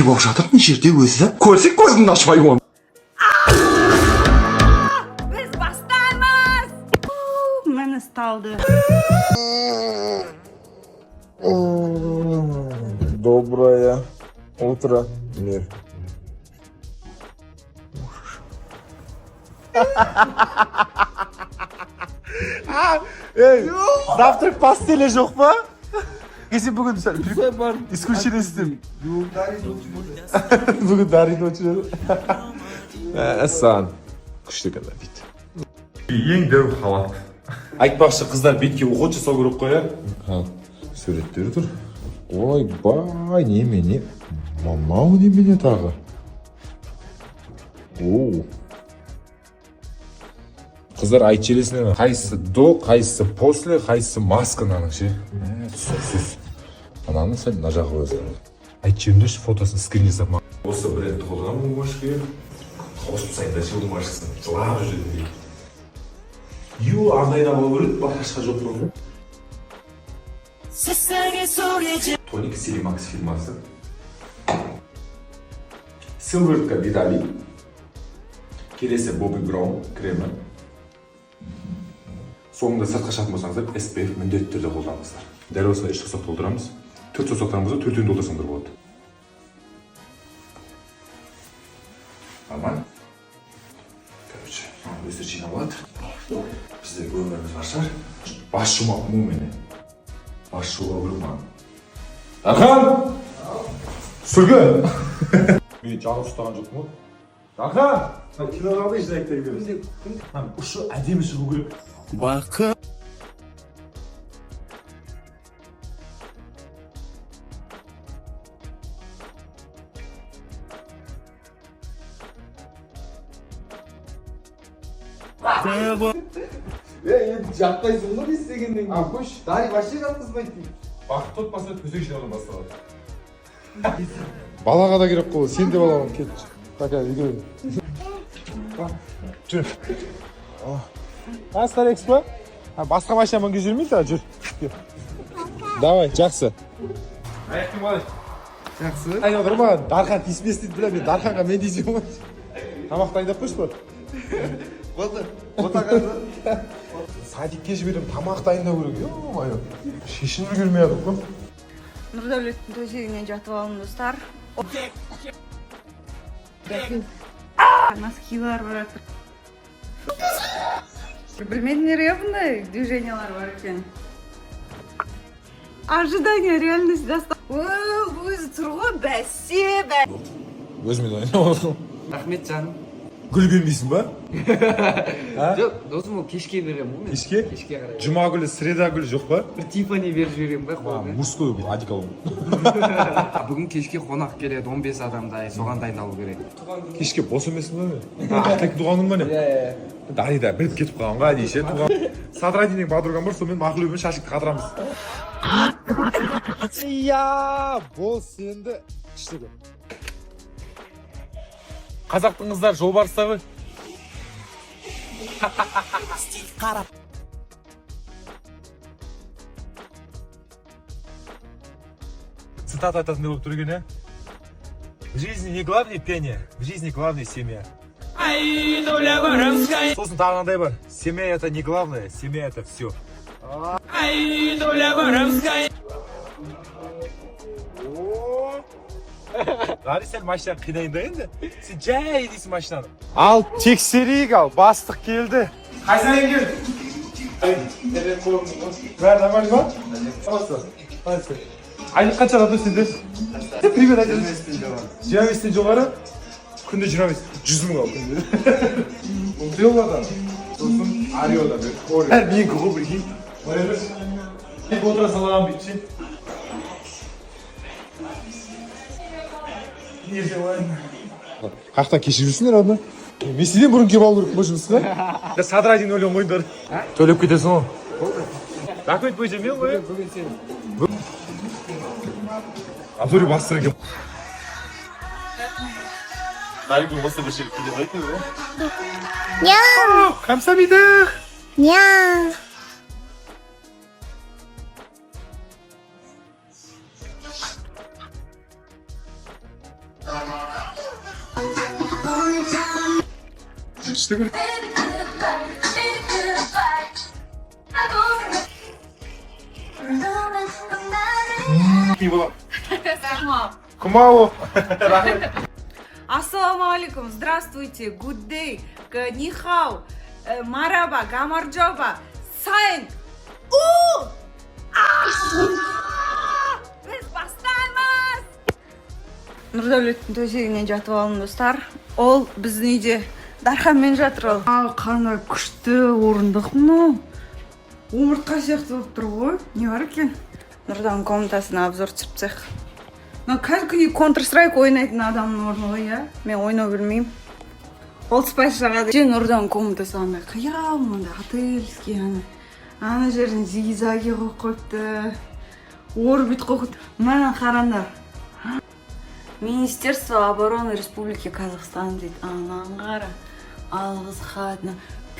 Болып жатыр мына жерде өзі? Көрсек көзімді ашпай оны. Біз бастаймыз! Міне, сталды. Доброе утро, мир. Ей, завтрак постели жоқ па? Сен бүгін сәл исключение істеймін. Бүгін Дариді өшіреді. Әсан. Күшті екен бит. Ең дәу халат. Айтпақшы, қыздар бетке уход жасау керек қой, иә? Ал, суреттері тұр. Ойбай, немене? Мынау немене тағы? Оу. Қыздар, айтып жібересіңдер ме? Қайсысы до, қайсысы после, қайсысы маска мынаның ше? Түсініксіз. Мынаны сәл мына жаққа қоя салайық. Айтып жіберіңдерші, фотосын скрин жасап маған. Осы брендті қолданамын бумажкаға. Қосып тастайын да ше бумажкасын. Жылап жүреді дейді. Ю, андай да болу керек, басқа жоқ қой. Тоник Силимакс фирмасы. Сыворотка Витали. Келесі Бобби Браун кремі. Соңында сыртқа шығатын болсаңыздар, SPF міндетті түрде қолданыңыздар. Дәл осылай үш саусақ толтырамыз. Төрт саусақтарың болса, төртеуін толтырсаңдар болады. Нормально. Короче, өздері жинап алады. Бізде өміріміз бар шығар. Бас жумаппын ғой мен. Бас жуа білу маған. Дархан! Сүлгі! Мен жалғыз ұстаған жоқпын ғой. Дархан! Кинода жинайды. Ұшы әдемі шығу керек. Енді жатпайсың ғой не істегеннен А, қойшы. Дари вообще жатқызбайды дейді. Бақытты отбасында төсек жинаудан басталады. Балаға да керек қой, сен де балаға кет. Пока, үйге. Жүр. А, Старекс па? А, басқа машина мінгізіп жүрмейді, а, жүр. Кел. Давай, жақсы. Аяқтың қалай? Жақсы. Айналдырма, Дархан тиіспес дейді, бля, мен Дарханға мен тиісемін ғой. Тамақ дайындап қойшы бар. Болды. Отағасы. Садикке жіберемін, тамақ дайындау керек. Ё-моё. Шешініп үлгермей жатырмық қой. Нұрдәулеттің төсегіне жатып алдым, достар. Носкилар бар жатыр. Білмедіңдер иә, бұндай движениялар бар екен. Ожидание реальность доста. Өзі тұр ғой, бәсе бә. Өзіме дайындап алдым. Рахмет, жаным. Гүл бермейсің ба? Жоқ, досым, ол кешке беремін ғой мен. Кешке? Кешке қарай. Жұма гүлі, среда гүлі жоқ па? Бір Тиффани беріп жіберемін ба қолына? Мужской одеколон. Бүгін кешке қонақ келеді, 15 адамдай, соған дайындалу керек. Кешке бос емессің ба мен? Ақтәк туған күн ба не? Иә. Дарида біліп кетіп қалған ғой әдейі ше туған. Садрадин деген подругам бар, сонымен Мақұлбекпен шашикті қатырамыз. Иә, бол сенді іштегі. Қазақтың қыздары жолбарыста ғой. Цитата айтатындай болып тұр екен, иә? В жизни не главное пение, в жизни главное семья. Сосын тағы мынандай бар. Семья это не главное, семья это все. Ғари, сәл машинаны қинайын да енді. Сен жай дейсің машинаны. Ал тексерейік, ал бастық келді. Хозяин келді. Бәрі нормально ма? Қалайсың? Айлық қанша алады сенде? Сен пример айтып 25-тен жоғары. Күнде 25, 100 мың ал күнде. Нутелладан, сосын Ореодан бер. Бәрі менікі ғой, прикинь. Тек отыра саламын бүйтіп ше. Не желаю. Қаяқтан кешіп жүрсіңдер, одна? Мен сенен бұрын келіп алу керек қой жұмысқа. Да Садрадин өлең қойыңдар. Төлеп кетесің ғой. Рахмет, бойынша мен ғой. Бүгін сен. Абдури бастыр екен. Дарик осы бір жерге келе қойды ғой. Няу! Камсамида. Няу! Кумау. Ассалаумағалейкум, здравствуйте, good day, нихау, мараба, гамарджоба, сайн, у! Біз бастаймыз! Нұрдәулеттің төсегіне жатып алдым, достар. Ол біздің үйде Дарханмен жатыр ол. А, қандай күшті орындық мынау. Омыртқа сияқты болып тұр ғой. Не бар екен? Нұрдан комнатасына обзор түсіріп тастайық. Мынау кәдімгідей Counter Strike ойнайтын адамның орны ғой, иә? Мен ойнау білмеймін. Old Spice жағады. Же, Нұрдан комнатасы андай қиял, мынандай отельский, ана. Ана жерден зигзаги қойып қойыпты. Орбит қойып. Мына қараңдар. Министерство обороны Республики Казахстан дейді. Ананы қара. Алғыс хат.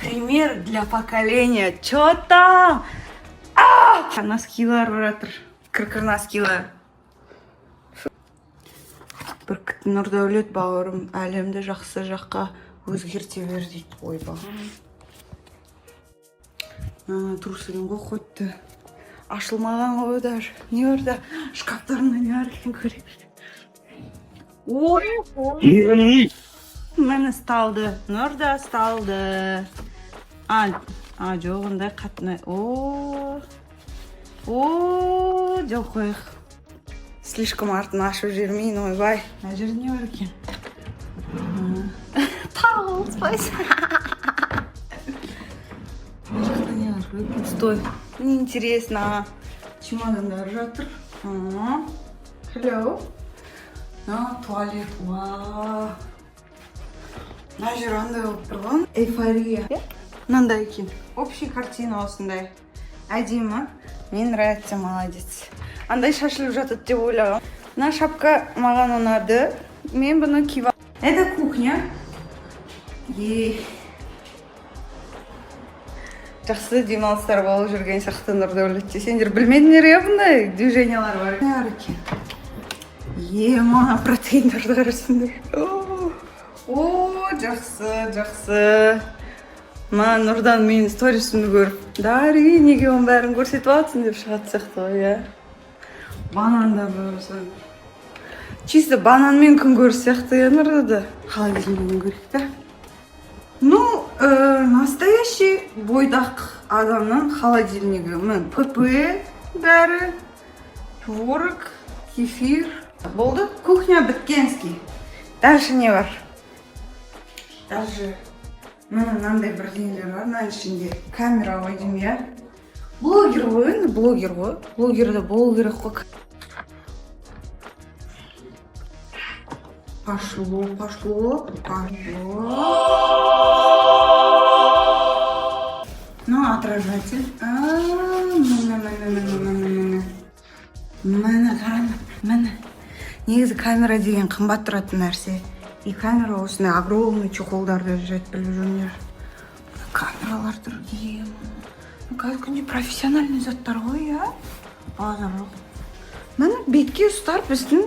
Пример для поколения. Чё там? А! Носкилар бар жатыр. Кір-кір носкилар. Бүркіт Нұрдәулет бауырым, әлемді жақсы жаққа өзгерте бер дейді. Ойбай. Ана трусигін қойып қойыпты. Ашылмаған ғой даже. Не бар да? Шкафтарында не бар екен, көрейік. Ой! Міне, сталды. Нұрда сталды. А, жоқ, ондай қатынай. О, о, жоқ, қояйық. Слишком артын ашып жібермейін, ойбай. Мына жерде не бар екен? Тағы Old Spice. Мына жақта не бар? Ой, пустой. Неинтересно. Чемодандар жатыр. А, hello. Мына туалет. Уа. Мына жер андай болып тұр ғой. Эйфория. Мынандай екен. Общий картина осындай. Әдемі. Мне нравится, молодец. Андай шашылып жатады деп ойлағам. Мына шапка маған ұнады. Мен бұны киіп. Это кухня. Е. Жақсы демалыстар болып жүрген сияқты Нұрдәулетте. Сендер білмедіңдер, иә, бұндай движениялар бар. Не бар екен? Ема, протеиндерді қарасыңдар. О, жақсы, жақсы. Мына Нұрдан менің сторисімді көріп, Дари, неге оның бәрін көрсетіп жатсың деп шығатын сияқты ғой, иә. Банандар бар осы. Чисто бананмен күн көріс сияқты, иә, Нұрда да. Холодильнигін көрейік та. Ну, настоящий бойдақ адамның холодильнигі. Міне, ПП бәрі, творог, кефир. Болды, кухня біткенский. Дальше не бар? Дальше міне, мынандай бірдеңелер бар мынаның ішінде. Камера ғой деймін, иә. Блогер ғой енді, блогер ғой. Блогер де болу керек қой. Пошло, пошло, пошло. Ну, отражатель. А, міне, міне, міне, міне, міне. Міне, қараңдар, міне. Негізі камера деген қымбат тұратын нәрсе. И камера осындай огромный чехолдарда жүреді, біліп жүріңдер. Камералар тұр. Ем. Ну, кәдімгідей профессиональный заттар ғой, иә? Базар жоқ. Міне, бетке ұстар біздің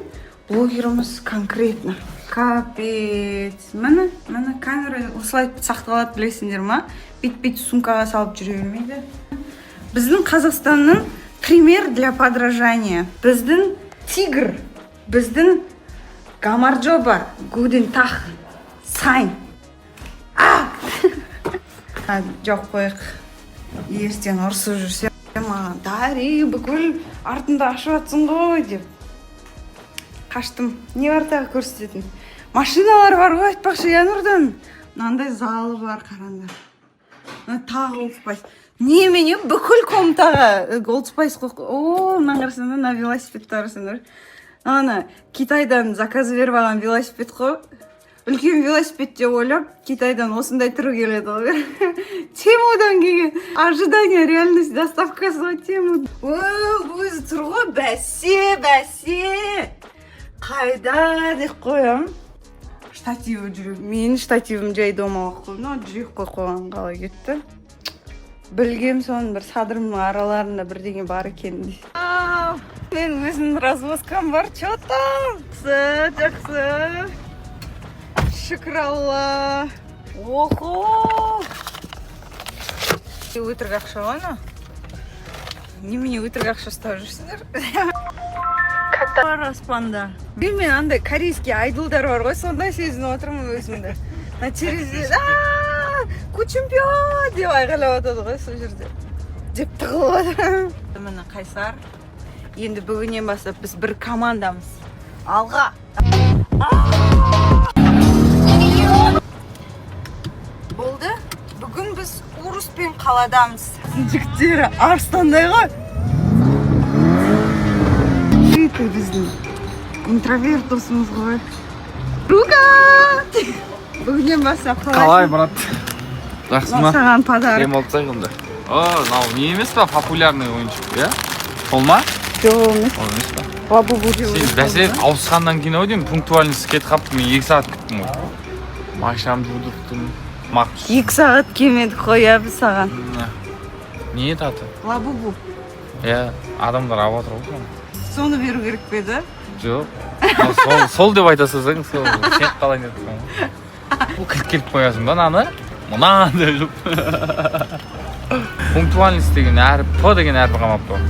блогеріміз конкретно. Капец. Міне, міне, камера осылай сақталады, білесіңдер ма? Бет-бет сумкаға салып жүре бермейді. Біздің Қазақстанның пример для подражания. Біздің тигр, біздің гамарджоба, гуден тах, сайн. А! А, жоқ, қояйық. Ертең ұрсып жүрсе маған, Дари, бүкіл артында ашып жатсың ғой деп. Қаштым. Не бар тағы көрсететін? Машиналар бар ғой, айтпақшы, иә, Нұрдан. Мынандай залы бар, қараңдар. Мына тағы Old Spice. Немене бүкіл комнатаға Old Spice қойып. О, мынаны қарасаңдар, мына велосипедті қарасаңдар. Ана Китайдан заказ беріп алған велосипед қой. Үлкен велосипед деп ойлап, Китайдан осындай түрі келеді ғой. Темудан келген. Ожидание, реальность, доставкасы ғой Тему. О, өзі тұр ғой, бәсе, бәсе. Қайда деп қоямын. Штативі жүрек. Менің штативім жай домалақ қой. Мынау жүрек қойып қойған қалай кетті? Білгем соның бір садырымның араларында бірдеңе бар екенін. Ау, мен өзімнің развозкам бар, че там? Жақсы, жақсы. Шүкір Алла. Охо! Өтірік ақша ғой анау. Немене, өтірік ақша ұстап жүрсіңдер? Бар аспанда. Мен андай корейский айдолдар бар ғой, сондай сезініп отырмын өзімді. Мына терезе «Кучумпё» деп айғайлап жатады ғой сол жерде. Деп тығылып жатыр. Міне, Қайсар. Енді бүгіннен бастап біз бір командамыз. Алға! Болды. Бүгін біз Уруспен қаладамыз. Жігіттері арыстандай ғой. Это біздің интроверт досымыз ғой. Рука! Бүгіннен бастап Қалай, брат? Жақсы ма? Саған подарок. Демалып тастайық онда. О, мынау не емес па, популярный ойыншық, иә? Сол ма? Жоқ, емес. Ол емес па? Лабубу деп. Сен бәсе ауысқаннан кейін ау деймін, пунктуальность кетіп қалыпты. Мен 2 сағат күттім ғой. Машинамды жудырттым. 2 сағат келмедік қой, иә, біз саған. Не еді аты? Лабубу. Иә, адамдар алып жатыр ғой соны. Соны беру керек пе еді? Жоқ. Ал сол деп айта салсаң, сол сеніп қалайын деп тұрмын ғой. Бұл кілт келіп қоясың ба мынаны? Мына деп. Пунктуальность деген әріп, П деген әрпі қалмапты ғой.